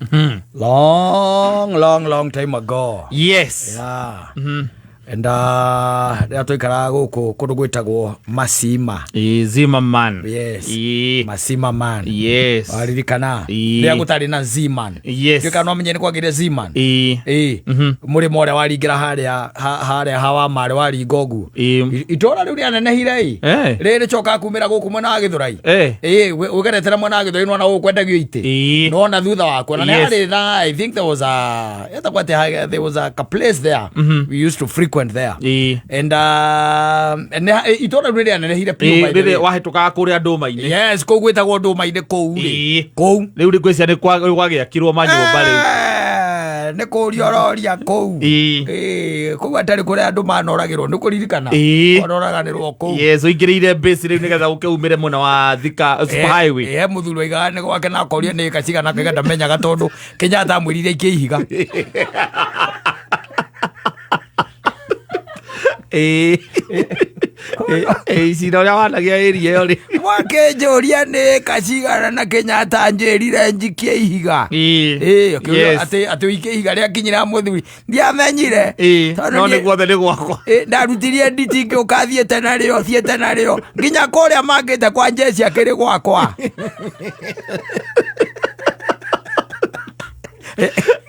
Long, long, long time ago. Yes. Yeah. And rĩrĩa twaikaraga gũkũ kũndũ gwĩtagwo Masima. Ĩĩ, Zimmerman. Yes. Ĩĩ. Masima man. Yes. Waririkana? Ĩĩ. Rĩrĩa gũtarĩ na Zeman. Yes. Ndiũĩ kana no menye nĩ kwagĩire Zeman. Ĩĩ. Ĩĩ. Mũrĩmo ũrĩa waringĩra harĩa harĩa hawa marĩ waringa ũguo. Ĩĩ. Itũra rĩu rĩanenehire ĩ. Eh. Rĩrĩ rĩcokaga kumĩra gũkũ mwena wa Gĩthũrai. Eh. Ĩĩ, ũgeretera mwena wa Gĩthũrai nĩwona gũkũ kwendagio itĩ. Ĩĩ. Nĩwona thutha wakwa. Na nĩ Yes. harĩ na I think there was a etagwo atĩa, there was a ka place there. We used to frequent there. Ĩĩ. And itũra rĩu nĩrĩanenehire biũ, Ĩĩ, by the rĩrĩ way. wahĩtũkaga kũrĩa ndũma-inĩ. Yes, kũu gwĩtagwo ndũma-inĩ kũu rĩ. Ĩĩ. Kũu. Rĩu ngwĩciria nĩ gwagĩakirwo manyũmba rĩu. Eh, nĩ kũria ũroria kũu. Ĩĩ. Ĩĩ, kũu atarĩ kũrĩa andũ manoragĩrwo nĩ kũririkana. Ĩĩ. Manoraganĩrwo kũu. Yes, ũingĩrĩire base rĩu nĩgetha ũke umĩre mwena wa Thika Super Highway. Ĩĩ, mũthuri waigaga nĩ gwake na akoria nĩ ĩka cigana akaiga ndamenyaga tondũ Kenyatta amwĩrire aikie ihiga. Ĩĩ. Ĩĩ, cira ũrĩa wanagia area ĩyo rĩ. Mwakĩnjũria nĩ ĩka cigana na Kenyatta anjĩrire njikie ihiga. Ĩĩ. Ĩĩ, akĩũria Yes. atĩ ũikie ihiga rĩakinyĩra mũthuri. Ndiamenyire. Ĩĩ, Tondũ no niĩ- nĩ guothe nĩ gwakwa. Ĩ, ndarutirie nditi ngĩũka thiĩte narĩo thiĩte narĩo nginya kũrĩa mangĩte kwa njeci akĩrĩ gwakwa.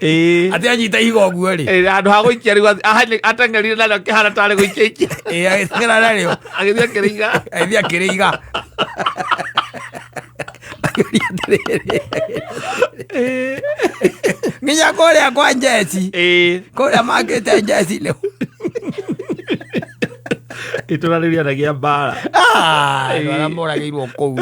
Ĩĩ. Atĩ anyita ihiga ũguo rĩ. Ĩĩ, handũ ha gũikia rĩu ateng'erire narĩo akĩhana tarĩ gũikia ikia. Ĩĩ, agĩteng'era narĩo. Agĩthiĩ akĩrĩiga. Agĩthiĩ akĩrĩiga. Akĩũria atĩrĩrĩ, nginya kũrĩa kwa njeci. Ĩĩ. Kũrĩa mangĩte njeci nĩ. Itũra rĩu rĩanagia mbara. Ah, andũ arĩa moragĩirwo kũu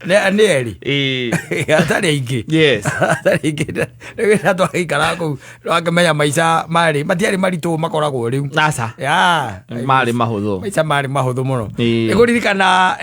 nĩ erĩ. Ĩĩ. Atarĩ aingĩ. Yes. Atarĩ aingĩ. Rĩu twagĩikaraga kũu twakĩmenya maica marĩ matiarĩ maritũ makoragwo rĩu. Aca. Yeah. Marĩ mahũthũ. Maica marĩ mahũthũ mũno. Ĩĩ. Nĩngũririkana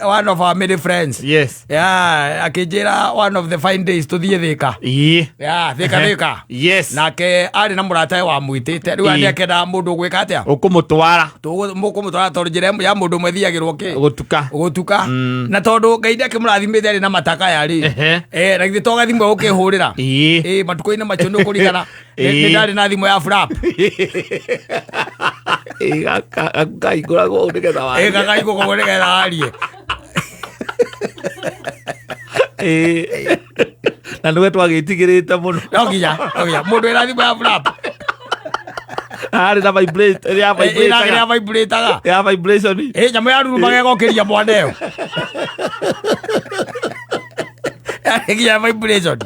one of our many friends. Yes. Yeah, akĩnjĩra one of the fine days tũthiĩ Thĩka. Ĩĩ. Yeah, Thĩka Thĩka. Yes. Nake arĩ na mũratawe wamwĩtĩte rĩu Ĩĩ. nĩ akendaga mũndũ ũgwĩka atĩa. Ũkũmũtwara. Mũkũmũtwara tondũ njĩra ya mũndũ ũmwe ĩthiagĩrwo kĩ Gũtuka. gũtuka na tondũ Ngai ndakĩmũrathimĩte arĩ na matakaya rĩ. Ehe. Eh, na githĩ to gathimũ ũkĩhũrĩra. Ĩĩ. Ĩĩ, matukũ-inĩ macio nĩ ũkũririkana nĩ Ĩĩ. nĩ ndarĩ na thimũ ya flap. Ĩĩ, gaka gakahingũragwo ũũ nĩgetha Ĩĩ, warie. gakaigũka ũguo nĩgetha warie. Ĩĩ. Na nĩwe twagĩtigĩrĩte mũno. No nginya mũndũ wĩna thimũ ya flap. Arĩ na vibrate, ĩrĩa Ĩĩ, ĩrĩa vibrate. vibrate-aga. Ya vibration. Ĩĩ, nyamũ ya rurumaga ĩgokĩria mwana ĩyo. Yarĩ nginya vibration.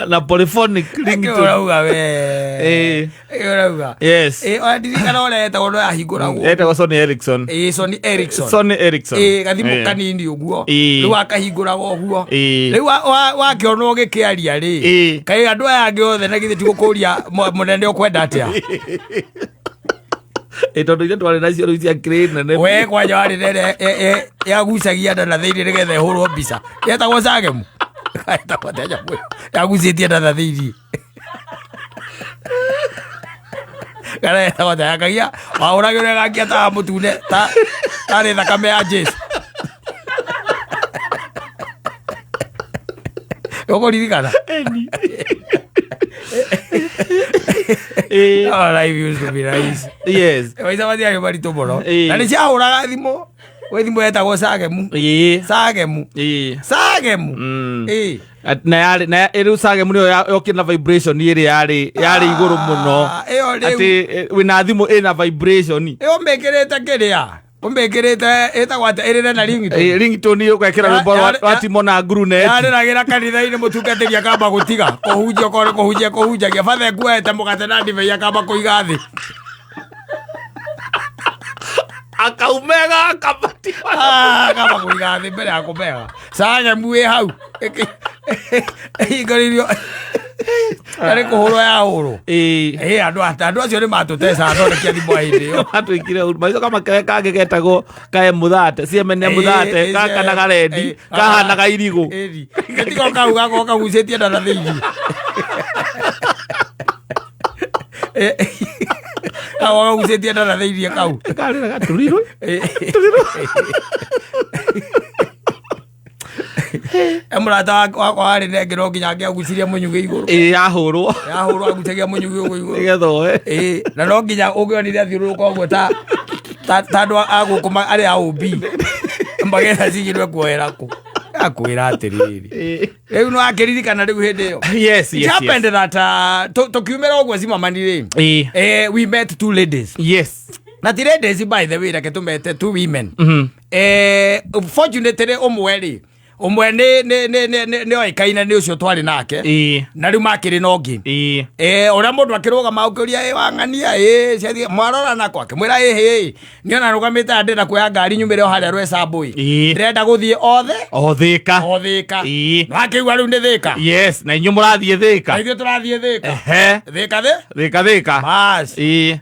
Na polyphonic Ĩkĩ ringtone. ũrauga we. Ĩĩ. Ĩkĩ ũrauga. Yes. Ĩĩ, ona ndirikana ũrĩa etagwo no yahingũragwo. Etagwo Sony Ericsson. Ĩĩ, Sony Ericsson. Sony Ericsson. Ĩĩ, gathimũ Ĩĩ. kanini ũguo. Ĩĩ. Rĩu wakahingũraga ũguo. Ĩĩ. Rĩu wakĩonwo ũgĩkĩaria rĩ. Ĩĩ. Kaĩ andũ aya angĩ othe na githĩ ti gũkũria mũnene ũkwenda atĩa? Ĩĩ, tondũ ithe twarĩ nacio rĩu ciakĩrĩ nene. We kwanja warĩ na ĩrĩa yagucagia nda na thĩinĩ nĩgetha ĩhũrwo mbica. Yetagwo Sagemu. Yetagwo atĩa nyamũ ĩyo? Yagucĩtie nda na thĩinĩ. Kana yetagwo atĩa? Yakagia wahũragĩrwo ĩgakia tawa mũtune tarĩ thakame ya Jesu. Ũkũririkana? Ĩĩ. Oh, life used to be nice. Yes. Maica matiarĩ maritũ mũno. Ĩĩ. Na nĩ ciahũraga thimũ. Gwĩ thimũ yetagwo Sagemu. Ĩĩ. Sagemu. Ĩĩ. Sagemu. Ĩĩ. Na yarĩ na rĩu Sagemu nĩyo yokire na vibration ĩrĩa yarĩ igũrũ mũno. Ah, ĩyo rĩu. Atĩ wĩna thimũ ĩna vibration. Ĩyo ũmĩkĩrĩte kĩrĩa? Ũmĩkĩrĩte ĩtagwo atĩa? Ĩrĩre na ringtone. Ĩĩ, ringtone ũgekĩra rwĩmbo rwa Timo na Nguruneti. Yarĩragĩra kanitha-inĩ mũtungatĩri akamba gũtiga kũhunjia okorwo nĩ kũhunjia kũhunjagia bathe nguoete mũgate na ndibei akamba kũiga thĩ. Akaumega akabati. Ah, akamba kũiga thĩ mbere ya kũmega. Sagemu wĩ hau. Ĩhingũrĩirio. Arĩ kũhũrwo yahũrwo. Ĩĩ. Ĩĩ, andũ acio nĩ matũtecaga thondekia thimũ ya hĩndĩ ĩyo. Matwĩkire ũru. Magĩcoka makĩoya kangĩ getagwo ka M30, CMN M30, gaka na garendi, kahanaga irigũ. Ĩni. Gatiko kau gakorwo kagucĩtie nda na thĩinĩ. Gakorwo kagucĩtie nda na thĩinĩ kau. Karĩ na gatũrirũ. E mũrata wakwa warĩ nengĩ no nginya angĩagucirie mũnyugĩ igũrũ. Ĩĩ, yahũrwo. Yahũrwo agucagia mũnyugĩ ũguo igũrũ. Nĩgetha oe. Ĩĩ, na no nginya ũngĩonire athiũrũrũka ũguo ta andũ a gũkũ arĩa a ũmbi magetha cigirwe kuoera kũ akwĩra atĩrĩrĩ. Ĩĩ. Rĩu no akĩririkana rĩu hĩndĩ ĩyo. Yes, It yes, happened yes. that tũkiumĩra ũguo cimamani rĩ, Ĩĩ. We met two ladies. Yes. Na ti ladies, by the way, reke tũmete two women. Fortunately ũmwe rĩ, ũmwe nĩ oĩkaine nĩ ũcio twarĩ nake. Ĩĩ. Na rĩu makĩrĩ na ũngĩ. Ĩĩ. Ũrĩa mũndũ akĩrũgama ũkĩũria, ĩ wang'ania ĩ ciathiĩ mwarora nako akĩmwĩra ĩhĩ niĩ ona rũgamĩte haha ndĩrenda kuoya ngari nyumĩre o harĩa Rwecambũ ĩ. Ĩĩ. Ndĩrenda gũthiĩ othe O Thĩka. o Thĩka. Ĩĩ. Wakĩigua rĩu nĩ Thĩka. Yes, na inyuĩ mũrathiĩ Na Thĩka. ithuĩ tũrathiĩ Thĩka. Ehe. Thĩka thĩ Thĩka Thĩka. bas. Ĩĩ.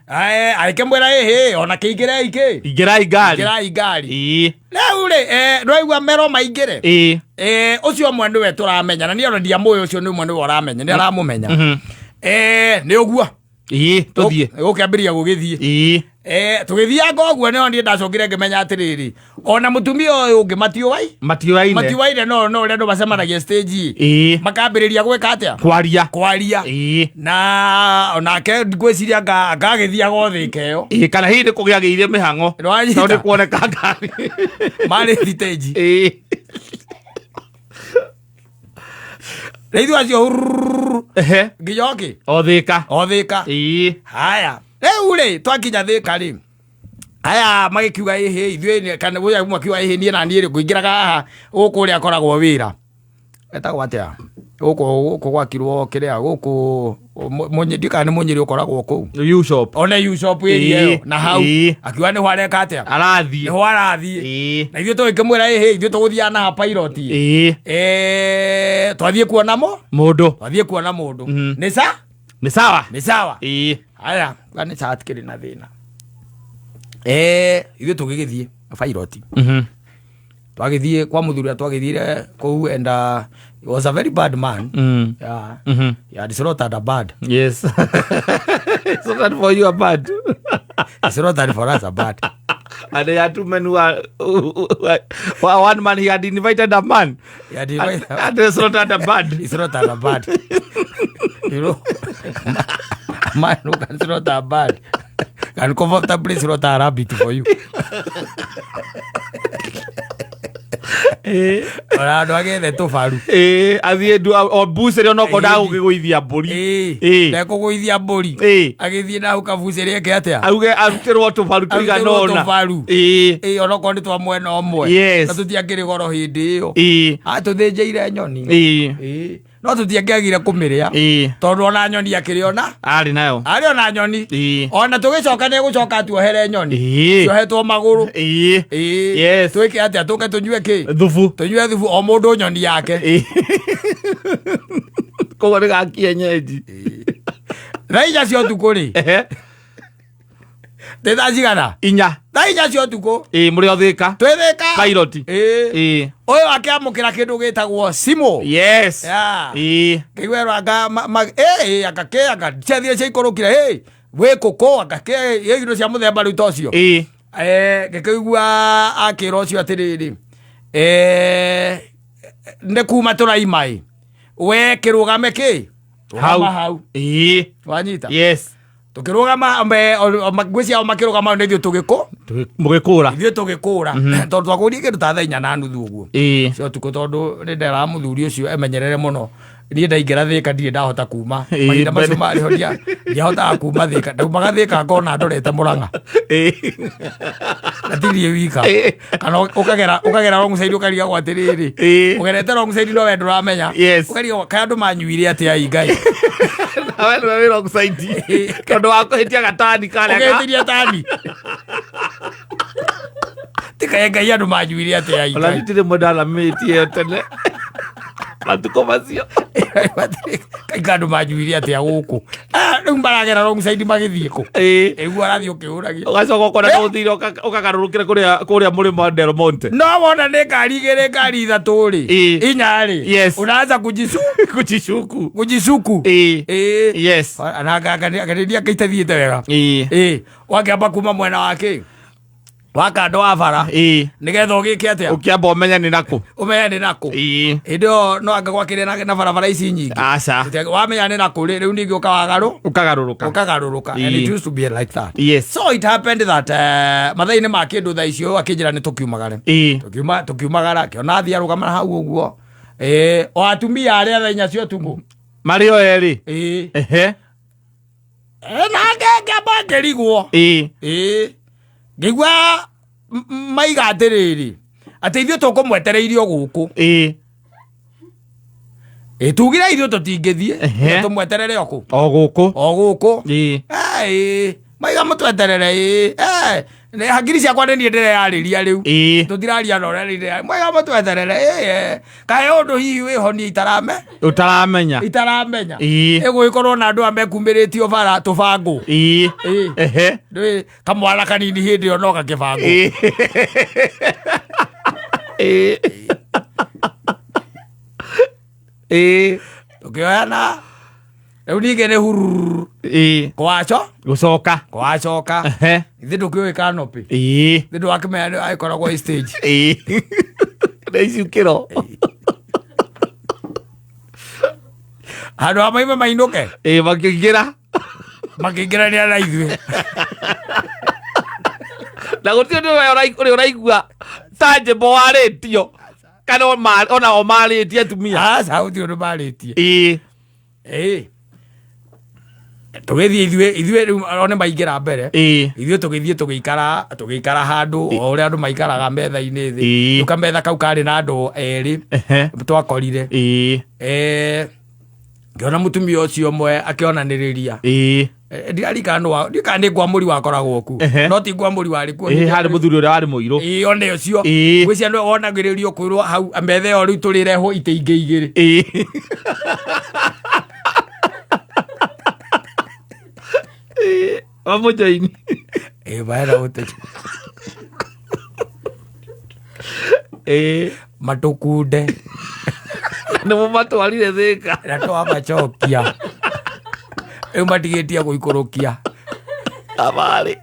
Agĩkĩmwĩra ĩhĩ ona kĩingĩrei kĩ. Ingĩrai ngari. Ingĩrai ngari. Ĩĩ. Rĩu rĩ, ndwaigua mero maingĩre. Ĩĩ. Ũcio ũmwe nĩwe tũramenya na niĩ ona ndiamũĩ, ũcio nĩ ũmwe nĩwe ũramenya, nĩ aramũmenya. Nĩ ũguo. Ĩĩ, tũthiĩ. Gũkĩambĩrĩria gũgĩthiĩ. Ĩĩ. Tũgĩthianga ũguo nĩho niĩ ndacokire ngĩmenya atĩrĩrĩ, ona mũtumia ũyũ ũngĩ matiũai Matiũaine. matiũaine, no ũrĩa andũ macemanagia stage Ĩĩ. makambĩrĩria gwĩka atĩa? Kwaria. Kwaria. Ĩĩ. Na onake ngwĩciria ngagĩthiaga o Thĩka ĩyo. Ĩĩ, kana hihi nĩ kũgĩagĩire mĩhang'o. Nĩwanyita? Tondũ nĩ kuoneka ngari. Marĩ stage. Ĩĩ. Rĩu ithuĩ acio hurururu, Ehe. nginya okĩ O Thĩka. O Thĩka. Ĩĩ. Haya, rĩu rĩ twakinya Thĩka rĩ, aya magĩkiuga ĩhĩ ithuĩ kana ũyũ ũmwe akiuga ĩhĩ niĩ na niĩ rĩ ngũingĩraga haha gũkũ ũrĩa akoragwo wĩra etagwo atĩa gũkũ gwakirwo kĩrĩa gũkũ ndiũĩ kana nĩ Mũnyĩrĩ ũkoragwo kũu. U-shop. One U-shop area ĩyo Ĩĩ, na hau ĩĩ. akiuga nĩho areka atĩa? Arathiĩ. Nĩho arathiĩ. Ĩĩ. Na ithuĩ tũgĩkĩmwĩra ĩhĩ ithuĩ tũgũthiaga na haha Pilot. Ĩĩ. Twathiĩ kuona mo Mũndũ. Twathiĩ kuona mũndũ. Nĩ sa Nĩ sawa. Nĩ sawa. Ĩĩ. Haya, ka nĩ sawa, tikĩrĩ na thĩna. Ithuĩ tũgĩgĩthiĩ Pilot. Twagĩthiĩ kwa mũthuri ũrĩa twagĩthiire kũu, and he was a very bad man. Yeah. He had slaughtered a bird. Yes. So that for you a bird. He slaughtered for us a bird. And there are two men who are, who are one man, he had invited a man. He had And, invited- and they slaughtered a bird. He slaughtered a bird. A man who can slaughter a bird can comfortably slaughter a rabbit for you. Ona andũ agĩethe tũbaru. Ĩĩ, athiĩ o mbucĩrĩ onokorwo ndagũkĩgũithia mbũri. Ĩĩ. Ĩĩ. Ndekũgũithia mbũri. Ĩĩ. Agĩthiĩ na hau kabucĩrĩ eke atĩa? Auge arutĩrwo tũbaru tũigana Arutĩrwo ũna. tũbaru. Ĩĩ. Ĩĩ, onokorwo nĩ twa mwena ũmwe. Yes. Na tũtiakĩrĩ goro hĩndĩ ĩyo. Ĩĩ. Atũthĩnjĩire nyoni. Ĩĩ. Ĩĩ. No tũtiangĩagire kũmĩrĩa. Ĩĩ. Tondũ ona nyoni akĩrĩ ona Arĩ nayo. arĩ ona nyoni. Ĩĩ. Ona tũgĩcoka nĩ gũcoka atuohere nyoni. Ĩĩ. Ciohetwo magũrũ. Ĩĩ. Ĩĩ. Yes. Twĩke atĩa? Tũke tũnyue kĩ? Thubu. Tũnyue thubu, o mũndũ nyoni yake. Ĩĩ. Koguo nĩ ga kienyeji. Thaa 4 cia ũtukũ rĩ. Ehe. Nĩ thaa cigana? 4. Thaa 4 cia ũtukũ. Ĩĩ, mũrĩ o Thĩka. Twĩ Thĩka. Pilot. Ĩĩ. Ĩĩ. Ũyũ akĩamũkĩra kĩndũ gĩtagwo simũ. Yes. Yeah. Ĩĩ. Kĩiguerwo anga ĩ anga kĩ anga ciathire ciaikũrũkire ĩ wĩ kũkũ anga kĩ ĩ indo cia mũthemba rĩu ta ũcio. Ĩĩ. Ngĩkĩigua akĩra ũcio atĩrĩrĩ, nĩ kuma tũraima ĩ we kĩrũgame kĩ Hau. rũgama hau. Ĩĩ. Wanyita? Yes. Tũkĩrũgama ngwĩciria o makĩrũgama hau nĩ ithuĩ tũgĩkũ Mũgĩkũra. Ithuĩ tũgĩkũra tondũ twakũrie kĩndũ ta thaa 4:30 ũguo Ĩĩ. cia ũtukũ, tondũ nĩ nderaga mũthuri ũcio emenyerere mũno, niĩ ndaingĩra Thĩka ndirĩ ndahota kuma. Ĩĩ, Mahinda macio mbere. marĩho ndiahotaga kuma Thĩka, ndaumaga Thĩka ngona ndorete Mũrang'a. Ĩĩ. Na ti niĩ wika. Ĩĩ. Kana ũkagera wrong side ũkarigagwo atĩrĩrĩ, Ĩĩ. ũgerete wrong side no we ndũramenya. Yes. Ũkarigagwo kaĩ andũ manyuire atĩa ĩ Ngai. Nawe nĩwe wĩ wrong side. Tondũ wa kũhĩtia gatani karĩa Ũgetiria tani tikae Ngai andũ manyuire atĩa ĩ Ona Ngai. niĩ rĩmwe ndaramĩtie ĩyo tene. Matukũ macio. Kaika andũ manyuire atĩa gũkũ? Ah, rĩu maragera wrong side magĩthiĩ kũ? Ĩĩ. Ĩguo arathiĩ ũkĩũragia. Ũgacoka ũkona no ũthire ũkagarũrũkĩra kũrĩa mũrĩmo wa Del Monte. No wona nĩ ngari igĩrĩ, ngari ithatũ rĩ, Ĩĩ. inya rĩ, Yes. unaanza Kuchishuku. kujicuku. Ĩĩ. Ĩĩ. Yes. Na nganĩria kaitathiĩte wega. Ĩĩ. Ĩĩ, wakĩamba kuma mwena wa kĩ Wa kando wa bara Ĩĩ. nĩgetha ũgĩke atĩa? Ũkĩamba ũmenye nĩ nakũ. Ũmenye nĩ nakũ. Ĩĩ. Hĩndĩ ĩyo no anga gwakĩrĩ na barabara ici nyingĩ. Aca. Wamenya nĩ nakũ rĩ, rĩu ningĩ ũkawagarũ Ũkagarũrũka. Ũkagarũrũka. And it Ĩĩ. used to be like that. Yes. So it happened that mathaa-inĩ ma kĩndũ thaa icio akĩnjĩra nĩ tũkiumagare. Ĩĩ. Tukiuma tukiumagara akĩona athiĩ arũgama hau ũguo. Ĩĩ, o atumia arĩa thaa inya cia ũtukũ. Marĩ o erĩ. Ĩĩ. Ehe. Na ngĩamba ngĩrigwo. Ĩĩ. Ĩĩ, ngĩigua maiga atĩrĩrĩ, atĩ ithuĩ tũkũmwetereirie o gũkũ. Ĩĩ. Ĩ, tugire ithuĩ tũtingĩthiĩ. Ehe. Tũmweterere o kũ? O gũkũ. O gũkũ. Ĩĩ. Ĩĩ, maiga mũtweterere. Ĩĩ. Eh, hakiri ciakwa nĩ niĩ ndĩreyarĩria rĩu. Ĩĩ. Tũtiraria na ũrĩa rĩrĩa maiga mũtweterere. Ĩĩ, kaĩ ũndũ hihi wĩho niĩ itarame Ũtaramenya. Itaramenya. Ĩĩ. Ĩgũgĩkorwo na andũ aya mekumĩrĩtio bara tũbangũ. Ĩĩ. Ĩĩ. Ehe. Ndũĩ kamwana kanini hĩndĩ ĩyo no gakĩbangwo. Ĩĩ. Ĩĩ. Ĩĩ. Tũkĩoyana rĩu ningĩ nĩ hururu. Ĩĩ. Kwaco Gũcoka. Kwacoka. Ehe. Ithe ndũkĩũĩ canopy. Ĩĩ. Ithe ndwakĩmenya nĩ agĩkoragwo ĩ stage. Ĩĩ. Na icukĩro. Handũ ha maime mainũke. Ĩĩ, makĩingĩra. Makĩingĩrania na ithuĩ. Na gũtirĩ ũndũ we ũrĩa ũraigua ta njĩmbo warĩtio kana ona o marĩtie atumia. Aca, gũtirĩ ũndũ marĩtie. Ĩĩ. Ĩĩ, tũgĩthiĩ ithuĩ rĩu one maingĩra mbere. Ĩĩ. Ithuĩ tũgĩthiĩ tũgĩikara handũ o ũrĩa andũ maikaraga metha-inĩ thĩ. Ĩĩ. Rĩu kametha kau karĩ na andũ erĩ. Ehe. Twakorire. Ĩĩ. Ngĩona mũtumia ũcio ũmwe akĩonanĩrĩria. Ĩĩ. Ndirarikana nĩ ndikana nĩ ngwamũri wakoragwo ku. Ehe. No ti ngwamũri warĩ kuo. Ĩĩ, harĩ mũthuri ũrĩa warĩ mũirũ. Ĩĩ, one ũcio. Ĩĩ. Ngwĩciria nĩwe wonagĩrĩrio kwĩrwo hau metha ĩyo rĩu tũrĩrehwo itĩ ingĩ igĩrĩ. Ĩĩ. Ĩĩ, wamũjoini. Ĩĩ, maena gũtĩ Ĩĩ. Matũkunde. Nĩ mũmatwarire Thĩka. Na twamacokia rĩu matigĩtie gũikũrũkia. Thabarĩ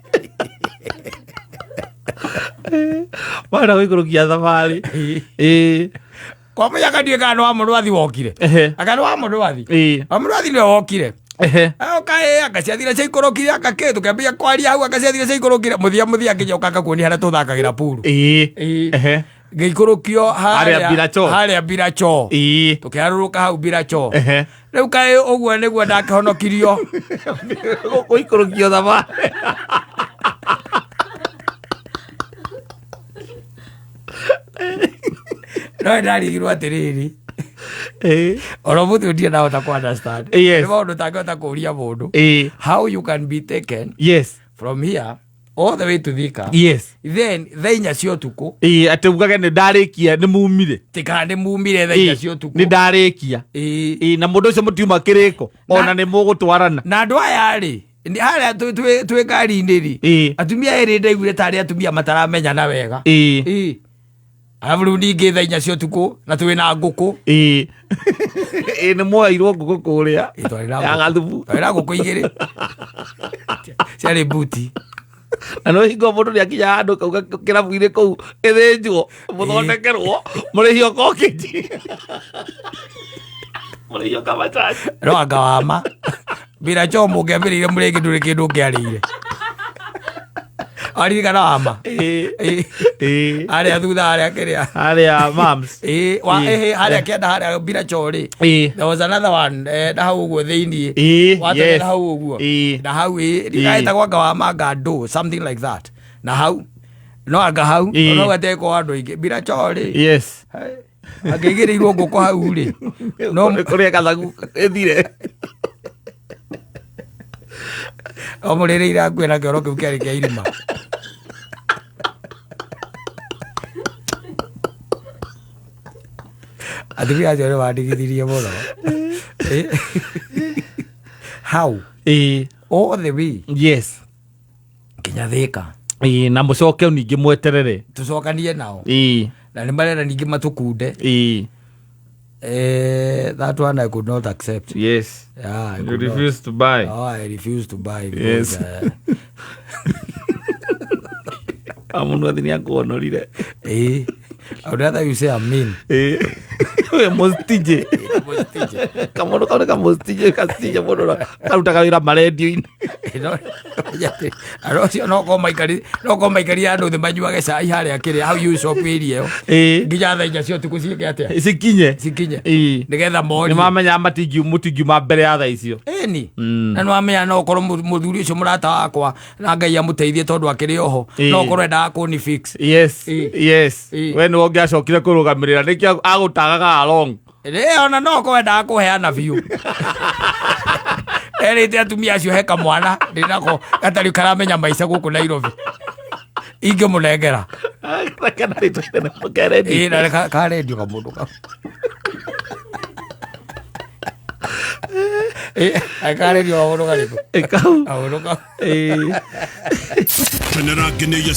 marenda gũikũrũkia thabarĩ. Ĩĩ. Kwa mũnyaka ndiĩ kana nĩ wa mũrwathi wokire. Ehe. Aka nĩ wa mũrwathi. Ĩĩ. Wa mũrwathi nĩwe wokire. Ehe. Oka ĩ anga ciathire ciaikũrũkire, anga kĩ tũkĩambia kwaria hau, anga ciathire ciaikũrũkire mũthia mũthia nginya ũkanga kuonia harĩa tũthakagĩra puru. Ĩĩ. Ĩĩ. Ehe. Ngĩikũrũkio Harĩa Biracho. Harĩa biracho. Ĩĩ. Tũkĩharũrũka hau biracho. Ehe. Rĩu kaĩ ũguo nĩguo ndakĩhonokirio. Gũikũrũkio thabarĩ. No ndarigirwo atĩrĩrĩ, Ĩĩ. oro mũthĩ ndirĩ ndahota ku understand. Yes. Nĩ maũndũ ũtangĩhota kũũria mũndũ. Ĩĩ. How you can be taken Yes. from here all the way to Thika, Yes. then thaa 4 cia ũtukũ. Ĩĩ, atĩ ugage nĩ ndarĩkia, nĩ mumire. Tikana nĩ mumire thaa 4 cia ũtukũ. Nĩ ndarĩkia. Ĩĩ. Ĩĩ, na mũndũ ũcio mũtiuma kĩrĩko ona nĩ mũgũtwarana. Na andũ aya rĩ, harĩa twĩ ngari-inĩ rĩ, Ĩĩ. atumia erĩ ndaiguire tarĩ atumia mataramenyana wega. Ĩĩ. Ĩĩ. Arabu rĩu ningĩ thaa 4 cia ũtukũ na twĩ na ngũkũ. Ĩĩ. Ĩĩ, nĩ mwoeirwo ngũkũ kũrĩa Ĩĩ, twarĩ na ya ngũkũ. gathubu. Twarĩ na ngũkũ igĩrĩ ciarĩ mbuti. Na no hingo mũndũ nĩ akinya handũ kauga kĩrabu-inĩ kũu ĩthĩnjwo mũthondekerwo mũrĩhio kokĩnji mũrĩhio kamacaci. No anga wama mbira cho mũngĩambĩrĩire mũrĩngĩ ndũrĩ kĩndũ ũngĩarĩire. Waririkana wama? Ĩĩ. Ĩĩ. Ĩĩ. Harĩa thutha harĩa kĩrĩa. Harĩa mams. Ĩĩ, wa Ĩĩ. ĩhĩ harĩa kĩanda harĩa mbira cho rĩ. Ĩĩ. There was another one na hau ũguo thĩiniĩ. Ĩĩ, Watonyera yes. hau ũguo. Ĩĩ. Na hau ĩĩ, Ĩĩ. ndikaĩtagwo anga wa manga ndũ, something like that. Na hau no anga hau Ĩĩ. no gatekwo andũ aingĩ mbira cho rĩ. Yes. Angĩigĩrĩirwo ngũkũ hau rĩ. No kũrĩa gathagu ĩthire. O mũrĩrĩire akuĩ na kĩoro kĩu kĩarĩ kĩa irima. Atumia acio nĩ mandigithirie mũno. How? Ĩĩ. All the way Yes. nginya Thĩka. Ĩĩ, na mũcoke ningĩ mweterere. Tũcokanie nao. Ĩĩ. Na nĩ marenda ningĩ matũkunde. Ĩĩ. That one I could not accept. Yes. Yeah, I You could not. refuse to buy. Oh, I refuse to buy. Yes. Because, Amunuathi nĩ akuonorire. Ĩĩ, I would rather you say I'm mean. We mũstinje. Kamũndũ kau nĩ kamũstinje kastinje mũndũ na karutaga wĩra marendio-inĩ. Andũ acio no korwo maikari no korwo maikarie andũ thĩ manyuage cai harĩa kĩrĩa hau you shop area ĩyo Ĩĩ. nginya thaa inya cia ũtukũ ciĩke atĩa? Cikinye. Cikinye. Ĩĩ. Nĩgetha Nĩ morie. mamenya mũtingiuma mbere ya thaa icio. Ĩni. Na nĩ wamenya no ũkorwo mũthuri ũcio mũrata wakwa na Ngai amũteithie tondũ akĩrĩ oho Ĩĩ. no ũkorwo endaga kũni fix. Yes. Ĩĩ. Yes. Ĩĩ. We nĩwe ũngĩacokire kũrũgamĩrĩra nĩkĩo agũtagaga along. Rĩ ona no ũkorwo endaga kũheana biũ. Erĩte atumia acio he kamwana ndĩnako gatarĩ karamenya maica gũkũ Nairobi. Ingĩmũnengera. Kana rĩtwa inene mũkerendi. Ĩĩ na karendio kamũndũ kau. Ĩĩ karendio kamũndũ karĩkũ? Ĩ, kau. Kamũndũ kau. Ĩĩ. Kenera ngenĩiye.